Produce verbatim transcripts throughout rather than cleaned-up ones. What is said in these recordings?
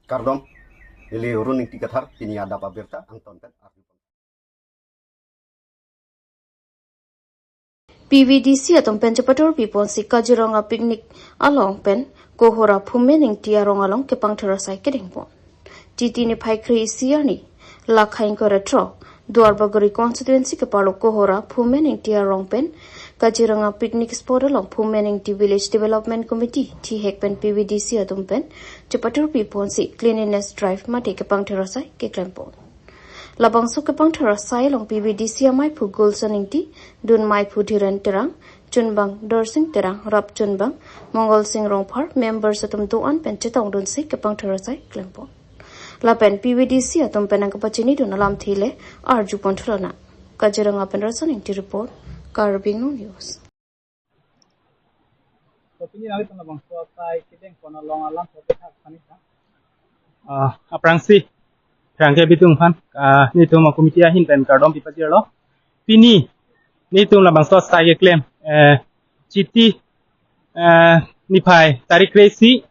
Kardom, neli Run Ingti Kathar, pini adap abirta angton pen arju. P V D C atum pen chepaturpi ponsi Kaziranga picnic along pen Kohora Phumen Ingti arong along kepangthir asai kedengpon. Chiti niphai kre-isi arni, Lakhaing Koretro, Duarbagori constituency keparlo Kohora Phumen Ingti arong pen Kaziranga picnic spot along Phumen Ingti Village Development Committee thihek pen P V D C atum pen chepaturpi ponsi cleanliness drive mate kepangthir asai keklempon. Labangso kepangthir asai along P V D C amaiphu Gulson Ingti, dunmaiphu Dhiren Terang, chunbang Dorsing Terang, rap chunbang Mongol Sing Rongphar, members atum do-an pen chetongdunsi kepangthir asai klempon. Lapen P V D C atum pen nangkapachinidun alamthe le arjupon thulo na. Kaziranga pen Rason Ingti report, Karbi Anglong News. So, pini nangtum labangso asai kedengpon along alam so kethak kani tha. Ah, aphrangsi, pherangke bitung aphan, ah, netum a-committee ahin pen kardom pipajirlo. Pini, netum labangso asai keklem, eh, Chiti, eh, niphai tarik kre-isi,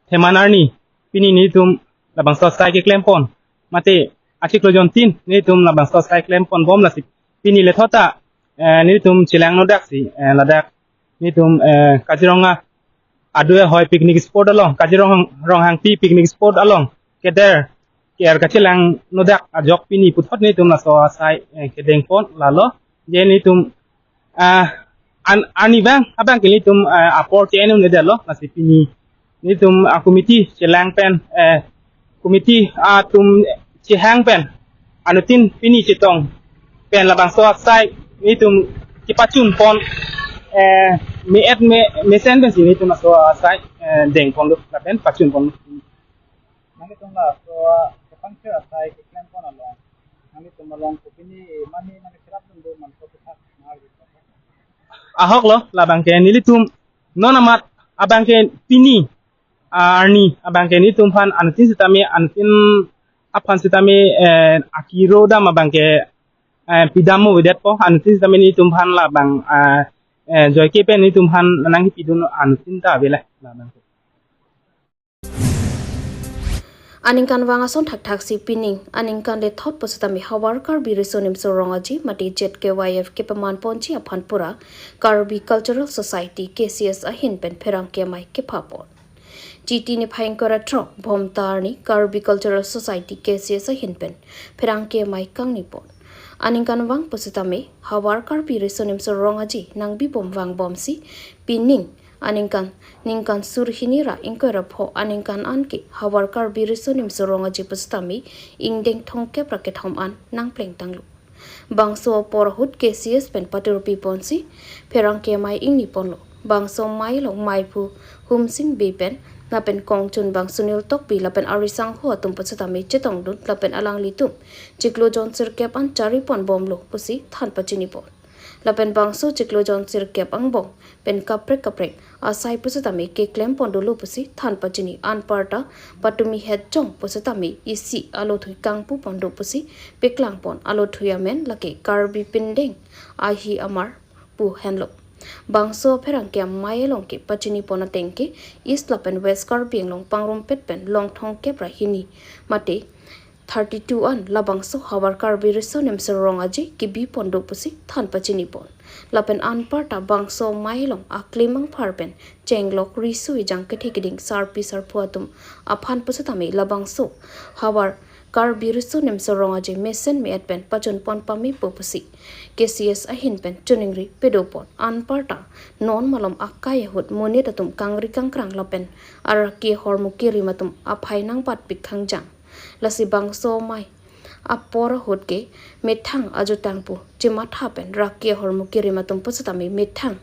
Theman arni, pini netum labangso asai keklempon. Mate, achiklo jontin, netum labangso asai klemponbom lasi. Pini lethota, eh, netum chelangnodaksi, eh, ladak, netum, eh, Kaziranga adu ahoi picnic spot along, Kazirong, Ronghangpi picnic spot along, keder, ker kachelangnodak ajok pini puthot netum laso asai, eh, kedengpon lalo, je netum, ah, an, ani bang, abang ke netum, ah, apor che-en un-edetlo, lasi pini netum a-committee chelang pen, eh, committee atum chehang pen, anuttin pini chetong pen labangso asai netum kepachunpon, eh, me-et me, mesen pensi netum laso asai, eh, dengponlo, lapen pachunponlo. Nanglitum laso kepangthir asai keklempon along, nanglitum along kopine mane nangcherapdun do, manso kethak nang arju. Ahoklo, labang ke nelitum non amat abang ke pini, ah, arni abang ke netum aphan anuttin sitame, anuttin aphan sitame, eh, akiro dam abang ke, eh, pidam mo vedetpo, anuttin sitame netum aphan labang, ah, eh, joike pen netum aphan nangkipidun anuttin ta avela labang ke. Aningkanvang ason thakthaksi pining aningkan lethot pusitame Havar Karbi Riso Nimso Rong Aje mate Z K Y F kepamanponji aphan pura Karbi Cultural Society, K C S, ahin pen pherangke amei kephapon. Chiti niphai ingkoi ra throk, Bhomta arni, Karbi Cultural Society, K C S, ahin pen pherangke amei kangnipon. Aningkanvang pusitame Havar Karbi Riso Nimso Rong Aje nangbibom vangbomsi pining aningkan, ningkan sur hini ra ingkoi ra pho aningkan anke Havar Karbi Riso Nimso Rong Aje pusitame ingdeng thomkep ra kethom an nangplengtanglo. Bangso apor ahut K C S pen paturpiponsi pherangke amei ingniponlo. Bangso amei along meiphu Humsing Bey pen lapen kongchunbang Sunil Tokbi lapen arisangho atum pusitame chetongdun lapen alanglitum chiklo jon sirkep an chariponbomlo pusi than pachinipon. Lapen bangso chiklo jon sirkep angbong pen kaprek kaprek asai pusitame keklempon dolo pusi than pachini. Anparta patumi het jong pusitame isi alothui kangpupon do pusi peklangpon. Alothui amen lake Karbi Pindeng Ahi Amar pu henlo. Bangso pherangke amei along kepachinipon ateng ke East lapen West Karbi Anglong pangrumpet pen long thomkep ra hini mate thirty-two an labangso Havar Karbi Riso Nimso Rong Aje kebipon do pusi than pachinipon. Lapen anparta bangso amei along aklim angphar pen chenglok riso ejang kethe keding sarpi sarpo atum aphan pusitame labangso Havar Karbi Riso Nimso Rong Aje mesen me-et pen pachunpon pamepo pusi K C S ahin pen choningri pedopon. Anparta non malom akai ahut monit atum kangri kangkrang lapen araki ahormu kerim atum aphai nangbatpik khangjang. Lasi bangso amei apor ahut ke methang ajutang pu chematha pen araki ahormu kerim atum pusitame methang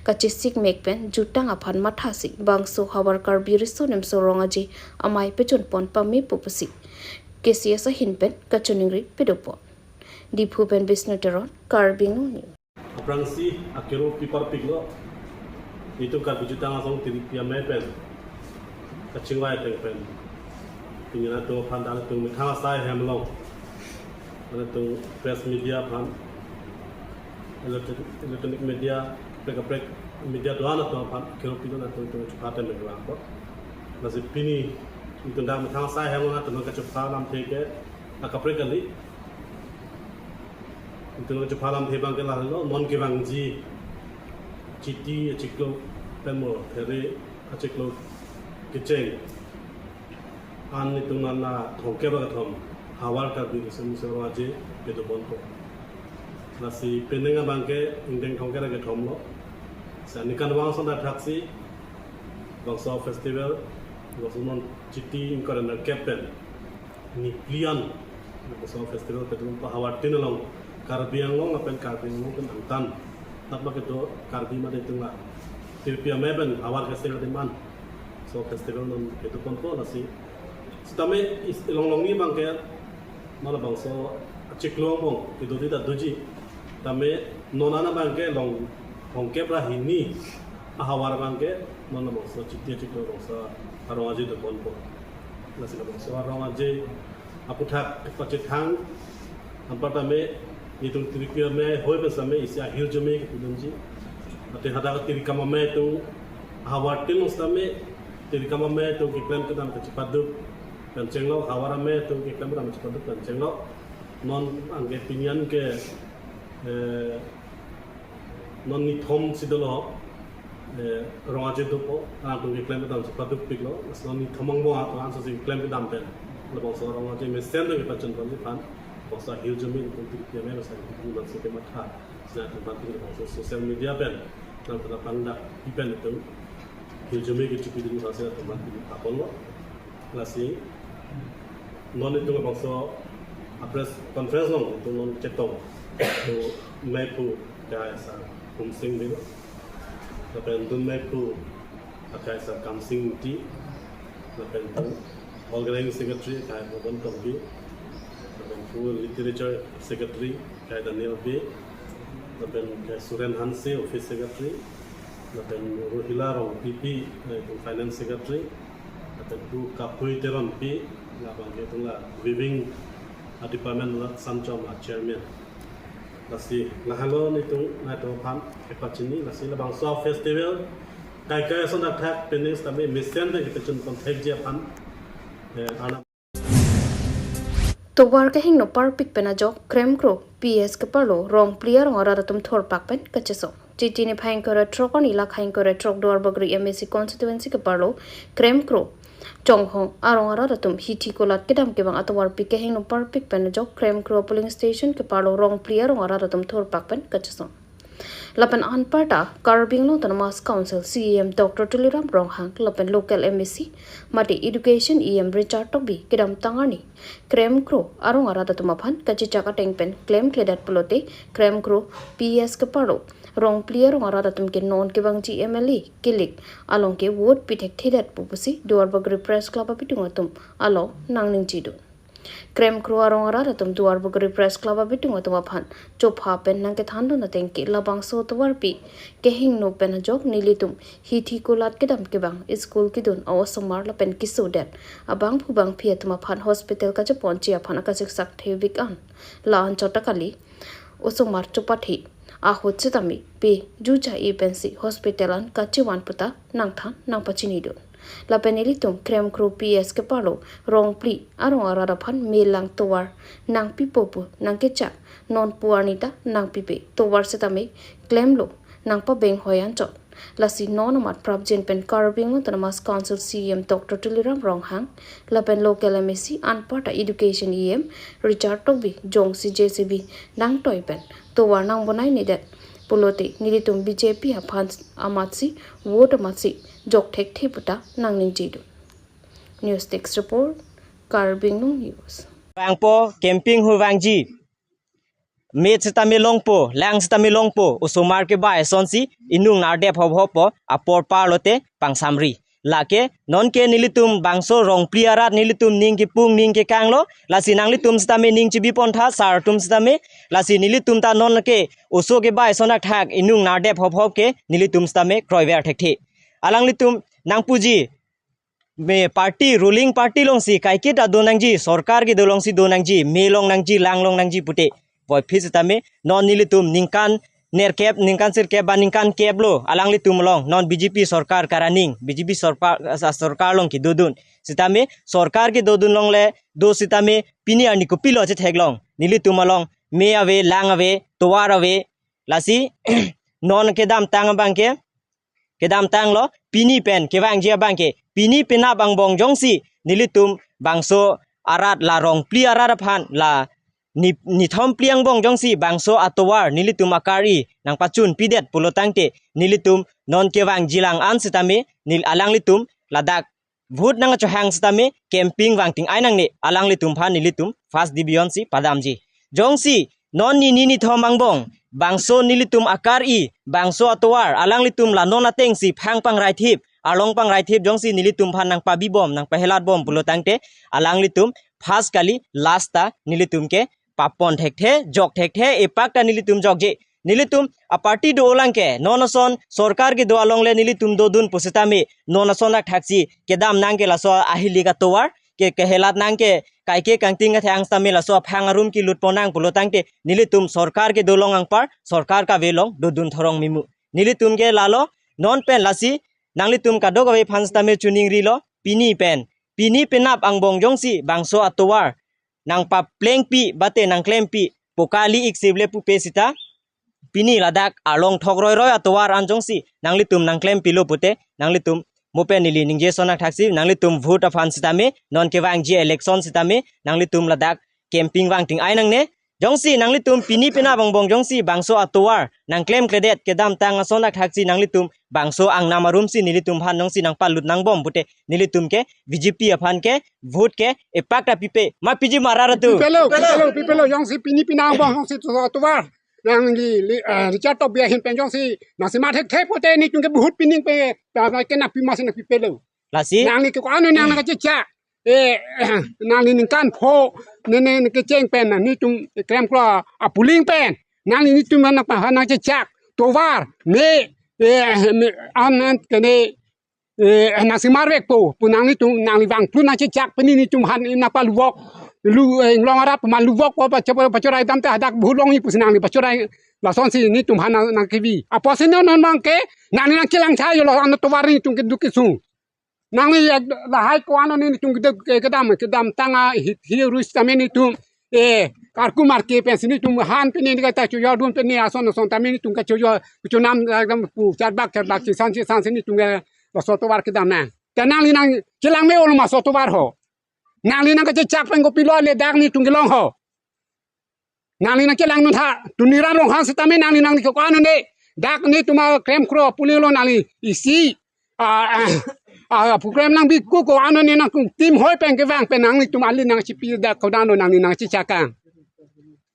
kachesik mek pen jutang aphan mathasi bangso Havar Karbi Riso Nimso Rong Aje amei pachunpon pamepo pusi K C S ahin pen kachoningri pedopon. Diphu pen Bisnu Teron, Karbi Anglong News. Aphrangsi akero piparpiklo, itum Karbi Jutang Asong Tiripi amei pen kachingvai ateng pen pini nangtum aphan, nangtum methang asai hem along, nangtum press media aphan, electronic, electronic media, kaprek kaprek media do-an atum aphan akero pidun nangtum, nangtum chupha atem pen vangpo. Lasi pini Itum dak methang asai hem atum kachepha lamthe ke akaprek kali. Itum kachepha lamthe abang ke lahelo, non kevangji Chiti achiklo pen mo There achiklo kecheng an itum nana thomkep ra kethom havar Karbi Riso Nimso Rong Aje kedo ponpo. Lasi penang abang ke ingdeng thomkep ra kethom lo. Sa ningkan vang ason dak thaksi bangso festival, bangso non Chiti ingkoi ra nerkep pen ni phli an bangso festival kedo ponpo, havartin along, Karbi Anglong lapen Karbi Anglong pen angtan. Dak bak kedo Karbi mate itum la Tirpi amei pen havar festival demand. So festival non kedo ponpo lasi. Sitame is-, ilong longni abang ke, mana bangso achiklo angbong kedo di ta doji. Tame non an abang ke long thomkep ra hini ahavar abang ke, mana bangso Chiti achiklo bangso arong aje do ponpo. Lasi labangso arong aje aputhak kepachethang anparta me, itum Tirpi amei hoi pen sitame isi ahirjume kepidunji. Ate hadak Tirikam amei atum havartin sitame, Tirikam amei atum keklem kedam kachepaduk pen chenglo, havar amei atum keklem kedam kachepaduk pen chenglo. Non anke pini an ke, eh, non ni thom si dolo, eh, rong aje dopo, atum keklem kedam chepadukpiklo, non ni thom angbong atum anso si klem kedam pen labangso arong aje mesen do kepachun ponji aphan, bangso ahirjume itum Tirpi amei bangso itum nang si kematha, sa itum aphan itum bangso social media pen nang pernah pangdak ipen itum ahirjume kechepidun sa itum aphan itum apon lo. Lasi non itum bangso a press conference along itum non chetong itum meiphu akhai sar Humsing Bey, lapen itum meiphu akhai sar Kamsing Ingti, lapen itum organizing secretary akhai Bhaban Tokbi, lapen itum literature secretary akhai Daniel Bey, lapen akhai Suren Hanse office secretary, lapen Rohila Rongpipi, eh, itum finance secretary, lapen itum Kapui Teronpi, labang ke itum la weaving, ah, department la Sanchom a chairman. Lasi lahelo nelitum nangtum aphan kepachini, lasi labangso festival kaikai ason dak thak pening sitame mesen pen kepachun pon thekji aphan, eh, Arnam. Tovar kehingno parpik pen ajok Kremkro P S keparlo Rongpli arong arat atum thorpak pen kacheso. Chiti niphai ingkoi ra throk arni lakhai ingkoi ra throk Duarbagori M A C constituency keparlo Kremkro Chonghong arong arat atum hithi kulat kedam kevang atovarpi kehingno parpik pen ajok Kremkro polling station keparlo Rongpli arong arat atum thorpak pen kacheso. Lapen anparta Karbi Anglong Autonomous Council C E M Doctor Tuliram Ronghang lapen local M A C mate Education E M Richard Tokbi kedamtang arni Kremkro arong arat atum aphan kachechak ateng pen klemkledet pulote Kremkro P S keparlo Rongpli arong arat atum ke non kevangji M L A kilik along ke vote pi thekthedet pu pusi Duarbagori Press Club abitung atum along nangningjedun. Kremkro arong arat atum Duarbagori Press Club abitung atum aphan chopha pen nangkethandun ateng ke labangso atovarpi kehingno pen ajok nelitum hithi kulat kedam kevang, school kedun a-osomar lapen kesodet abangphu bangphi atum aphan hospital kacheponji aphan akasiksak thevik an la anchot ta kali, osomar chopathe ahut sitame pe juja-e pensi hospital an kachevan puta nangthan nangpachinidun. Lapen ilitum Kremkro P S keparlo Rongpli arong arat aphan melang tovar nangpipo pu nangkechak, non pu arni ta nangpipe, tovar sitame klemlo nangpabeng hoi anchot. Lasi non amat prapjin pen Karbi Anglong Autonomous Council C E M Doctor Tuliram Ronghang lapen local M A C anparta Education E M Richard Tokbi jongsi J C B nangtoi pen tovar nangbonainedet pulote nelitum B J P aphan amatsi vote amatsi jok thekthe puta nangningjedun. News Desk Report, Karbi Anglong News. Vangpo camping hu vangji. Met sitame longpo, lang sitame longpo, osomar ke bai sonsi inung nardep hop hop po, apor parlote pangsamri. Lake, nonke nelitum bangso Rongpli arat nelitum ning kepung ning kekanglo, lasi nanglitum sitame ning chibi pontha, sar atum sitame, lasi nelitum ta nonke oso ke bai sonak thak inung nardep hop hop ke nelitum sitame kroiver thekthe. Alanglitum nangpuji, me party, ruling party alongsi kaiketa do nangji, sorkar kedo alongsi do nangji, me long nangji, lang long nangji pute. Puvoiphit sitame, non nelitum ningkan nerkep, ningkan sirkep ba ningkan kep lo, alanglitum along, non B J P sorkar karaning, B J P sorkar, ah, sorkar along kedodun. sitame sorkar kedodun longle do sitame pini arni kopilo chetheklong. Nelitum along me ave, lang ave, tovar ave. Lasi non kedamtang abangke, kedamtanglo, pini pen kevangji abangke, pini penap angbong jongsi nelitum bangso arat la Rongpli arat aphan la ni, nithom phli angbong jongsi bangso atovar nelitum akar-i nangpachunpidet pulo tangte, nelitum non kevangji lang an sitame nel alanglitum ladak vote nangchohang sitame campaign vangting ai nangne, alanglitum aphan nelitum first division si padamji. Jongsi non ni ni nithom angbong bangso nelitum akar-i, bangso atovar alanglitum la non atengsi phang pangrai thip, arlong pangrai thip jongsi nelitum aphan nangpabibom, nangpahelatbom pulo tangte, alanglitum first kali, last ta nelitum ke papon thekthe, jok thekthe, epak ta nelitum jokje. Nelitum a party do-olang ke, non ason sorkar kedo alongle nelitum dodun pusitame, non ason akthaksi kedam nangke laso ahili katovar ke, kehelat nangke kaike kangting kathang sitame laso aphang arum kelutpon nang pulo tangte, nelitum sorkar kedo along anpar, sorkar kave along dodun thorong mimu. Nelitum ke lalo, non pen lasi nanglitum kadokave aphan sitame choningrilo, pini pen, pini penap angbong jongsi bangso atovar nangpaplengpi bate nangklempi pokali iksip le pupe sita, pini ladak arlong thok roiroi atovar an jongsi nanglitum nangklempilo pute, nanglitum mo pen neli ningje ason akthaksi, nanglitum vote aphan sitame, non kevangji election sitame, nanglitum ladak campaign vangting ai nangne. Jongsi nanglitum pini penap angbong jongsi bangso atovar nangklemkledet, kedamtang ason akthaksi nanglitum bangso angnam arumsi nelitum aphan jongsi nangpalut nangbom pute, nelitum ke B J P aphan ke vote ke epak ta pipe, ma piji mara ratu. Pipelo, pipelo, pipelo, jongsi pini penap angbong jongsi to, atovar nangli, li, eh, Richard Tokbi ahin pen jongsi nangsemar thekthe pute nelitum ke vote pining pe, pa, pa, ke nangpi masi nangpipelo. Lasi? Nangli ke ko-an nang nangkachechak. Eh, nangli ningkan pho, ne, ne, ne kecheng pen, nelitum Kremkro apuling pen. Nangli nelitum nang pa, nangchechak. Tovar, me, eh, me, an, an, kene, eh, nangsemar vekpo, pu nanglitum, nangli vangplu nangchechak, pini nelitum aphan nangpaluvok. Lu, eh, inglong arat, puma luvok, ko pacho, pachorai dam ta hadak vote longji pusi nangli pachorai. Lasonsi nelitum aphan nang, nangkevi. Apotsi non non abangke, nangli nangchelang chai lo, ano tovar nelitum keduk kesung. Nangli ek lahai ko-an nelitum keduk ke kedam, kedamtang ahit hi rus tame nelitum, eh, karku marke pensi nelitum han pini kata chojordun pini ason ason tame nelitum kachojor, kachonam ekdam pu charbak charbak chesan chesan si nelitum ke laso tovar kedam nang. Te nangli nangchelang me-olo ma laso tovar ho. Nangli nangkachechak pen kopilo le dak nelitum kelong ho. Nangli nangchelang non tha, Tuliram Ronghang sitame nangli nangli ko-an ne. Dak nelitum a Kremkro apuling along nangli isi, ah, ah, ah, program nangbi ko ko-an ne nangkung tim hoi pen kevang pen nanglitum ali nangchipi dak kodan lo nangli nangchechakang.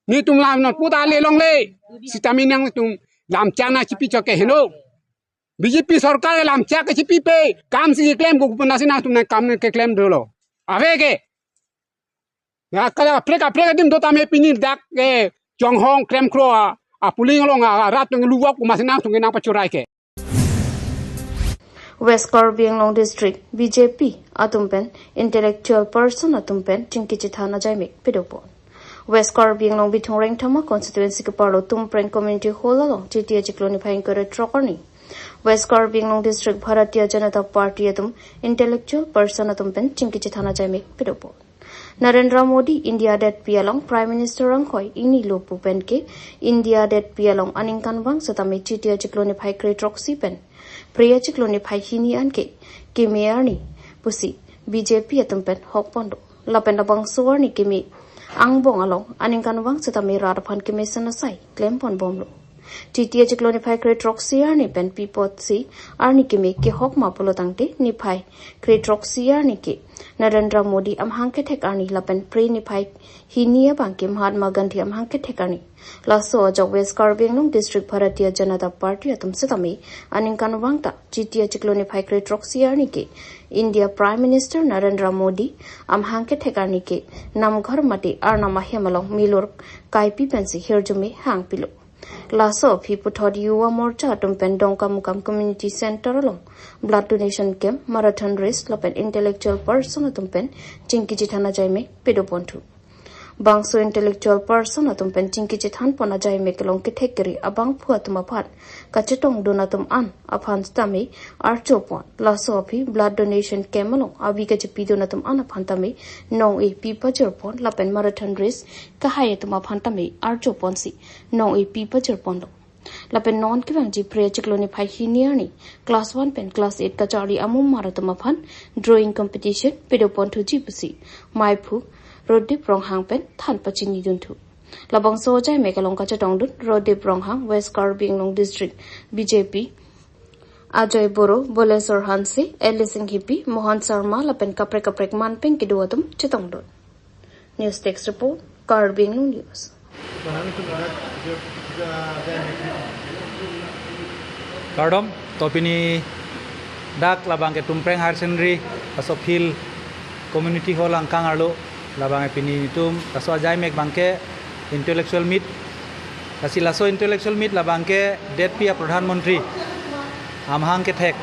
Nelitum lam non puta le longle. Sitame nangtum lamchang nangchipi chok ke heno. B J P sorkar lamchak kechipipe, kam si keklem ko puna si nangtum nangkam keklem dolo. Ave ke. Ya, kaprek kaprek adim do tame pini dak, eh, Chonghong Kremkro a, apuling along a, arat tung luvok ko masi nangtum nangpachorai ke. West Karbi Anglong District B J P atum pen intellectual person atum pen chingki chethan ajaimek pedopon. West Karbi Anglong Bithung Rengthama constituency keparlo Tumpreng Community Hall along T T A chiklo niphai ingkoi ra throk arni West Karbi Anglong District Bharatiya Janata Party atum intellectual person atum pen chingki chethan ajaimek pedopon. Narendra Modi India detpi along Prime Minister anghoi ingnilo pu pen ke India detpi along aningkanvang setame T T A chiklo niphai kre throksi pen Phre achiklo niphai hini anke keme arni pusi B J P atum pen hokpon do. Lapen labangso arni keme angbong along aningkanvang setame rat aphan kemesen asai klempon bomlo. T T A chiklo niphai kre throksi arni pen pi apotsi arni keme kehok ma pulo tangte niphai kre throksi arni ke Narendra Modi amahang kethek arni lapen Phre niphai hini abang ke Mahatma Gandhi amahang kethek arni. Laso ajok West Karbi Anglong District Bharatiya Janata Party atum setame aningkanvang ta T T A chiklo niphai kre throksi arni ke India Prime Minister Narendra Modi amahang kethek arni ke Namghar mate Arnam ahem along milur kaipi pensi hirjume hangpilo. Laso aphi puthot Yuva Morcha atum pen Dongkamukam Community Center along blood donation camp, marathon race lapen intellectual person atum pen chingki chethan ajaimek pedopon thu. Bangso intellectual person atum pen chingki chethan pon ajai mek along kethek keri abangphu atum aphan kachetongdun atum an aphan sitame archo pon. Laso aphi blood donation camp along avi kachepidun atum an aphan tame nong-e pi pajir pon lapen marathon race kahai atum aphan tame archo ponsi nong-e pi pajir ponlo. Lapen non kevangji Phre achiklo niphai hini arni class one pen class eight kacharli amumar atum aphan drawing competition pado pon thuji pusi maiphu Rodip Ronghang pen than pachinidun thu. Labangso ajai mek along kachetongdun Rodip Ronghang, West Karbi Anglong District B J P, Ajoy Boro, Bolesor Hanse, Alice Inghipi, Mohan Sharma lapen kaprek kaprek man pen kedo atum chetongdun. News Desk Report, Karbi Anglong News. Kardom, to pini dak labang ke Tumpreng Higher Secondary, laso field community hall angkang arlo, labang ke pini itum, laso ajai mek abang ke intellectual meet, lasi laso intellectual meet labang ke detpi a Pradhan Mantri amahang kethek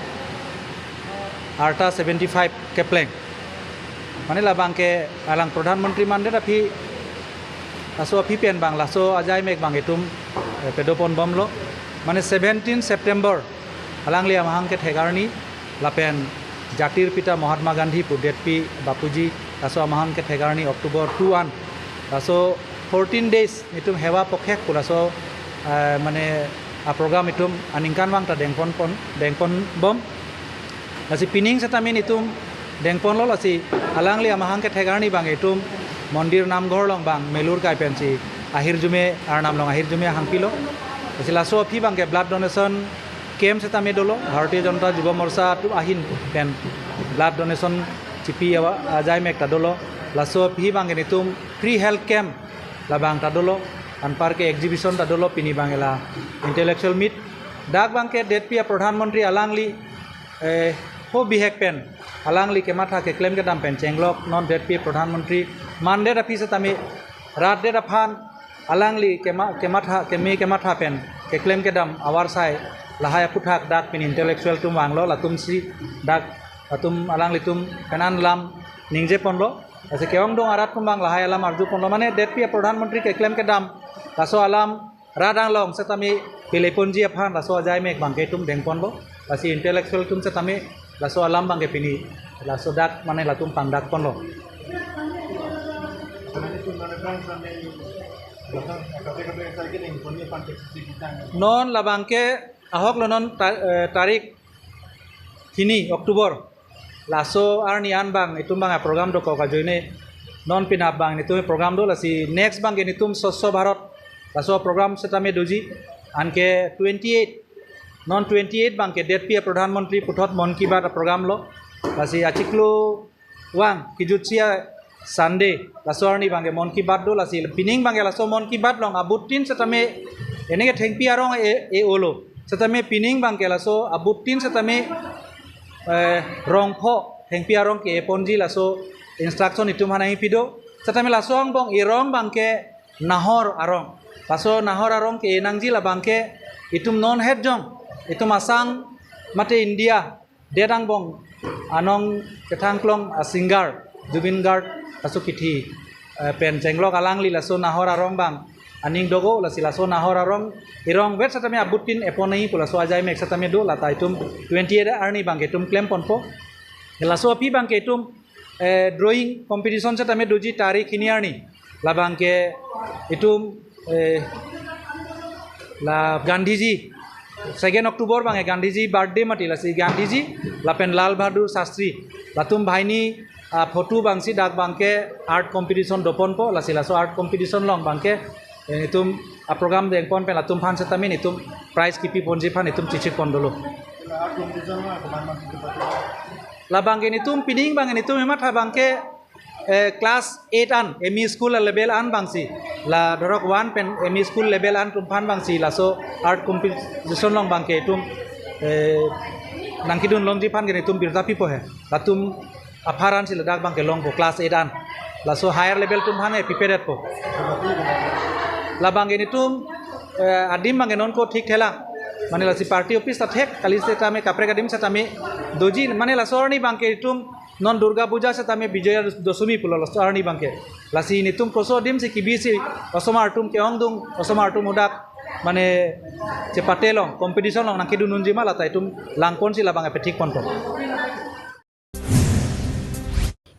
arta seventy five kepleng. Mane labang ke alang Pradhan Mantri mandet aphi, laso aphi pen abang, laso ajai mek abang itum, eh, pado pon bomlo. Mane seventeen September, alangli amahang kethek arni, lapen Jatir Pita Mahatma Gandhi pu detpi Bapuji, laso amahang kethek arni October two an. Laso fourteen days itum hewa pokhek pu laso, eh, mane a program itum aningkanvang ta dengpon pon, dengpon bom. Lasi pining setame itum dengponlo, lasi alangli amahang kethek arni abang itum mondir namghor along abang melur kai pensi ahirjume, arnam along ahirjume hangpilo. Lasi laso aphi abang ke blood donation camp setame dolo, Bharatiya Janata Yuva Morcha atum ahin pen blood donation chipi awa ajai mek ta dolo. Laso aphi abang ke itum free health camp labang ta dolo, anparke exhibition ta dolo, pini abang ke la intellectual meet. Dak abang ke detpi a Pradhan Mantri alangli, eh, ho bihek pen, alangli kematha keklem kedam pen chenglok non detpi a Pradhan Mantri mandet aphi setame, rat det aphan alangli kema-, kematha, keme kematha pen keklem kedam avarsai lahai aphuthak dak pini intellectual atum vanglo, latumsi dak latum alanglitum pen an alam ningje ponlo. Lasi ke-ongdung arat atum abang lahai alam arju ponlo, mane detpi a Pradhan Mantri keklem kedam, laso alam rat anglong setame pile ponji aphan laso ajai mek abang ke itum dengponlo. Lasi intellectual atum setame laso alam abang ke pini, laso dak mane latum pangdak ponlo. Non labang ke ahok lo, non ta-, eh, tarik hini October, laso arni an abang itum abang a program dokok ajoine non penap abang itum program do, lasi next abang ke itum Swachh Bharat, laso program setame doji. Anke twenty eight, non twenty eight abang ke detpi a Pradhan Mantri puthot Mann Ki Baat a program lo, lasi achiklo vang kejutsi a Sunday, laso arni abang ke Mann Ki Baat do, lasi pining abang ke laso Mann Ki Baat along abuttin setame, ene ke thengpi arong e, e-olo setame, pining abang ke laso abuttin setame, eh, rongpho thengpi arong ke-e ponji laso instruction itum aphan nangpido. Setame laso angbong erong abang ke Nahor arong. Laso Nahor arong ke-e nangji, labang ke itum non het jong, itum asang mate India det angbong anong kethang klong a singer Zubeen Garg laso kithi, eh, pen chenglok alangli laso Nahor arong abang aning dogo, lasi laso Nahor arong erong vet setame abuttin epon nangji pu laso ajai mek setame do, lata itum twenty eight arni abang ke itum klem ponpo. Laso aphi abang ke itum, eh, drawing competition setame doji tarik hini arni. Labang ke itum, eh, la Gandhiji, second October abang ke Gandhiji birthday mati, lasi Gandhiji lapen Lal Bahadur Shastri, latum banghini, ah, photo abangsi dak abang ke art competition doponpo, lasi laso art competition along abang ke, eh, itum a program dengpon pen latum aphan setame itum prize kipi ponji aphan itum chichik pon dolo. Labang ke itum pining abang ke itum ematha abang ke, eh, class eight an, M E school level an abangsi, la dorok one pen M E school level an atum aphan abangsi laso art competition along abang ke itum, eh, nangkedun longji aphan ke itum birta pipo he. Latum apharan si ladak abang ke longpo, class eight an. Laso higher level atum aphan he pipedetpo. Labang ke itum, eh, adim abang ke non ko thik thelang. Mane lasi party office ta thek, kali setame kaprek adim setame doji, mane laso arni abang ke itum Non Durga Puja setame Bijoya Dosami pulo laso arni abangke. Lasi netum koso adim si kebisi osomar atum ke-ongdung, osomar atum hadak mane chepate along, competition along nangkedun unji ma, lata itum langponsi labang epethik ponpo.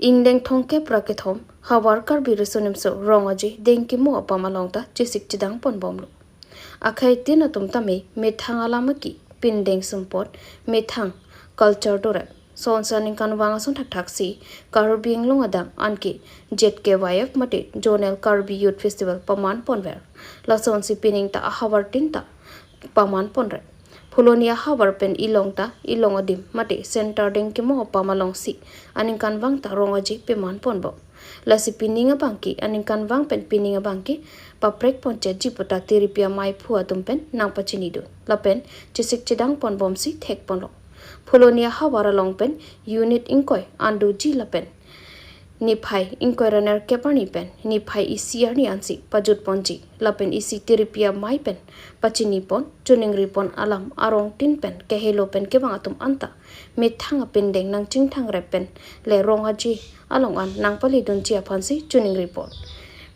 Ingdeng thomkep ra kethom, havar Karbi Riso Nimso Rongaje Dengkimo apam along ta chesik chedang ponbomlo. Akhei tin atum tame methang alam aki, pindeng sumpot, methang culture dorep. Sonsa ningkanvang ason thakthak si Karbi Anglong adang anke Z K Y F mate Zonal Karbi Youth Festival paman ponver. Lasonsi pining ta ahavar tin ta paman ponre. Phuloni ahavar pen ilong ta, ilong adim mate center Dengkimo apam alongsi aningkanvang ta Rongaje peman ponbom. Lasi pining abangke aningkanvang pen pining abangke paprek ponchetji puta tiripi amei aphu atum pen nangpachinidun. Lapen chesik chedang ponbomsi thekponlo. Phuloni ahavar along pen unit ingkoi anduji lapen niphai ingkoi ra nerkep arni pen niphai isi arni ansi pajutponji. Lapen isi tiripi amei pen pachinipon, chuningripon alam arong tin pen kehelo pen kevang atum anta methang apindeng nangchingthangrep pen le Rongaje along an nangpaledunji aphansi chuningripon.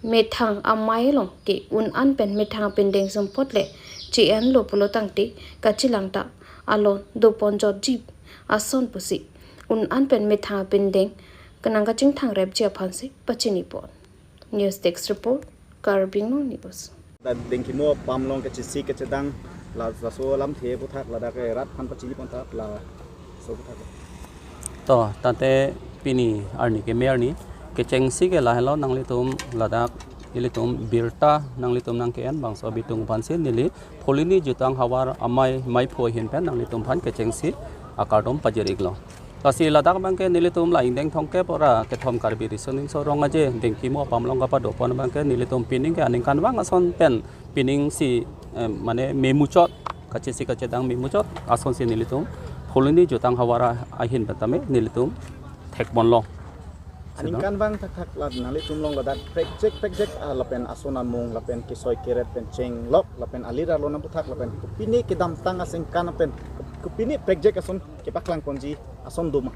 Methang amei along ke un-an pen methang apindeng sumpot le che-enlo pulo tangte kachelang ta alon doponjotji ason pusi un-an pen methang apindeng kenang kachingthangrepji aphansi pachinipon. News Desk Report, Karbi Anglong News. Dak Dengkimo apam along kachesik kachedang, la laso alamthe aphuthak ladak ke rat aphan pachini pon ta laso aphuthak. To, tangte pini arni keme arni kechengsi ke lahelo, nanglitum ladak ilitum birta nanglitum nangke-en bangso abitung aphansi neli Phuloni jutang havar amei meiphu ahin pen nanglitum aphan kechengsi akardom pajir-iklo. Lasi ladak abangke nelitum la ingdeng thomkep ra kethom Karbi Riso Nimso Rongaje Dengkimo apam along kapadopon abangke nelitum pining ke aningkanvang ason pen pining si, eh, mane memuchot, kachesik kachedang memuchot asonsi nelitum Phuloni jutang havar a-, ahin pen tame nelitum thekponlo. Aningkanvang thakthak la nanglitum along ladak prekjek prekjek, ah, lapen ason amung lapen kesoi kerep pen chenglok lapen alir arlo nangputhak lapen kopine kedamtang aningkan pen kopine prekjek ason kepaklangponji ason doma?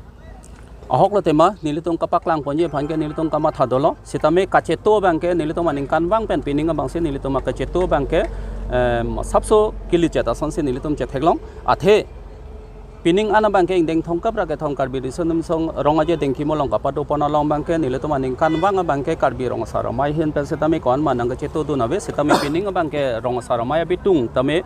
Ahok lote ma, nelitum kapaklangponji aphan ke nelitum kamatha dolo. Sitame kacheto abangke nelitum aningkanvang pen pining abangsi nelitum kacheto abangke, em, sapso kilichet asonsi nelitum chetheklong. Athe pining an abangke ingdeng thomkep ra kethom Karbi Riso Nimso Rongaje Dengkimo along kapadopon along abangke nelitum aningkanvang abangke Karbi Rong Asar Amei ahin pen sitame ko-an ma nangkachetodun ave, sitame pining abangke Rong Asar Amei abitung tame,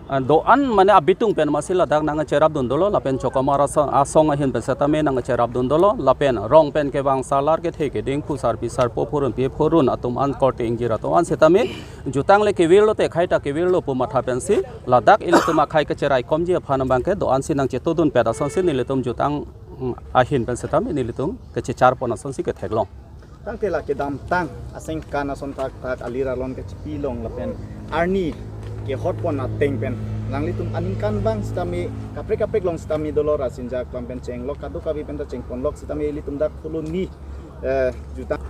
ah, do-an mane abitung pen masi ladak nangcherapdun dolo, lapen Chokomar asong, asong ahin pen setame nangcherapdun dolo, lapen rong pen kevang sarlar kethe keding phusar pisar po phurun pi phurun atum an korte ingjir atum an setame jutang le kevirlo te khai ta kevirlo pu matha pensi ladak ilitum akhei kacheraikomji aphan abangke do-ansi nangchetodunpet asonsi nelitum jutang, mm, ahin pen setame nelitum kachecharpon asonsi ketheklong. Tangte la kedamtang aningkan ason thakthak alir arlo kachepilong lapen arni kehotpon ateng pen nanglitum aningkanvang sitame kaprek kaprek along sitame dolo, rasinja aklam pen chenglok, kadokave pen ta chengponlok sitame ilitum dak Phuloni, eh, jutang.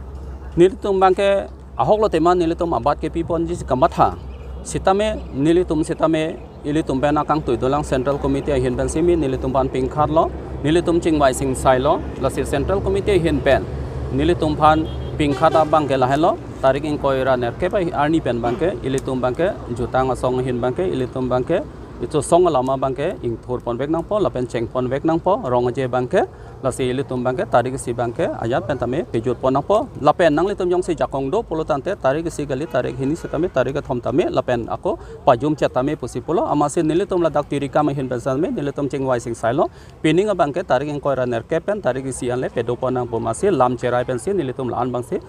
Nelitum abangke ahok lote ma nelitum abat kepiponji si kamatha. Sitame nelitum sitame ilitum pen akangtui dolang Central Committee ahin pen simi nelitum aphan pingkhatlo, nelitum chingvai singsailo, lasi Central Committee ahin pen nelitum aphan pingkhat abangke lahelo, tarik ingkoi ra nerkep arni pen abangke ilitum abangke jutang asong ahin abangke ilitum abangke icho song alama abangke ingthurponvek nangpo lapen chengponvek nangpo, Rongaje abangke. Lasi ilitum abangke tarik isi abangke ajat pen tame pejutpon nangpo. Lapen nanglitum jongsi jakong do pulo tangte tarik isi kali, tarik hini setame, tarik kethom tame, lapen ako pajumchet tame pusi pulo. Amatsi nelitum ladak tirikam ahin pen setame nelitum chingvai singsailo. Pining abangke tarik ingkoi ra nerkep pen tarik isi anle pedopon nangpo, amatsi lam cherai pensi nelitum la-an abangsi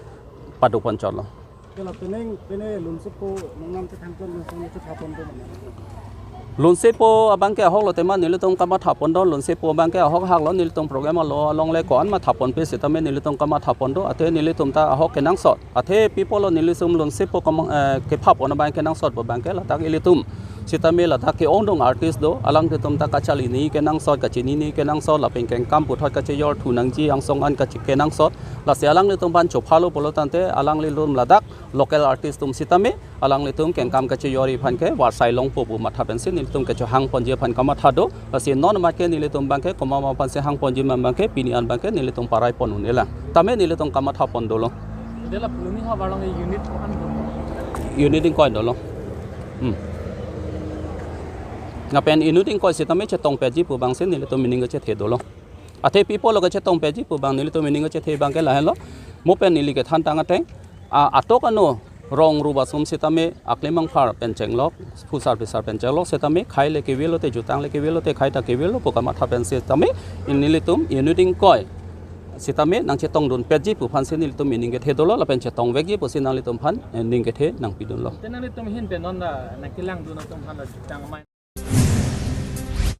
padoponchotlo. Kela penang pene lunsepo nongnam kethangklong nongnam kethapon do mana? Lunsepo abangke ahok lote ma nelitum kamathapon do, lunsepo abangke ahok haklo, nelitum program alo along le ko-an mathaponpe setame nelitum kamathapon do, athe nelitum ta ahok kenangsot. Athe pi apotlo nelitum lunsepo kam, eh, kephapon abangke kenangsot pu abangke ladak ilitum Sitame ladak ke-ongdung artist do, alanglitum ta kacharlini kenangsot, kachinini kenangsot, lapen kengkam puthot kachejor thu nangji angsong an kache- kenangsot. Lasi alanglitum aphan chopharlo pulo tangte, alanglitum ladak local artist atum sitame alanglitum kengkam kachejor aphan ke varsai longpo pu matha pensi nelitum kechehang ponji aphan kamatha do. Lasi non amat ke nelitum abang ke komat aphan si hang ponji ma abang ke pini an abang ke nelitum parai pon un-elang. Tame nelitum kamatha pon dolo. Dela puluni ha barong unit ko-an dun? Unit ingkoi dolo. Hmm. Lapen unit ingkoi sitame chetong peji pu abang si nelitum aning kechethe dolo. Athe pi apotlo kachetong peji pu abang nelitum aning kechethe abang ke lahenlo. Mo pen neli kethan tang ateng, a, atok ano rong rup atum sitame aklimang phar pen chenglok, phusar phisar pen chenglok sitame khei le kevelo te, jutang le kevelo te, khei ta kevelo pu kamatha pen sitame nelitum unit ingkoi sitame nangchetong dun peji pu aphan si nelitum aning kethe dolo, lapen chetong vekji pusi nanglitum aphan, eh, ning kethe nangpi dunlo. Te nanglitum ahin pen non ta nangkelang dun atum aphan lo jutang amei.